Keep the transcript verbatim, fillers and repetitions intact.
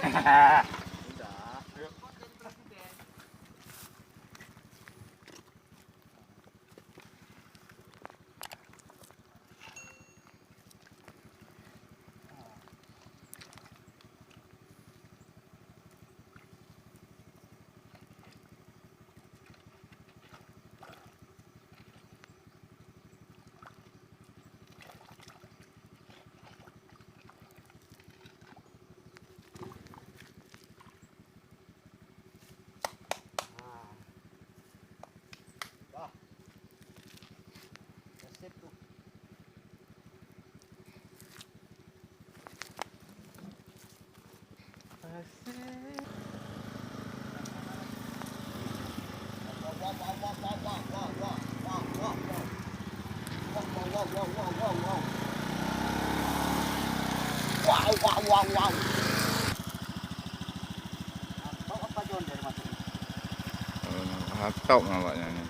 Wah. Dah sip tuh. Asik. Wah, wah, wah, wah, wah. Wah, wah, wah, wah, wah. Wah, wah, wah, wah. Apa, apa John dari masuk? Hatop nampaknya ni.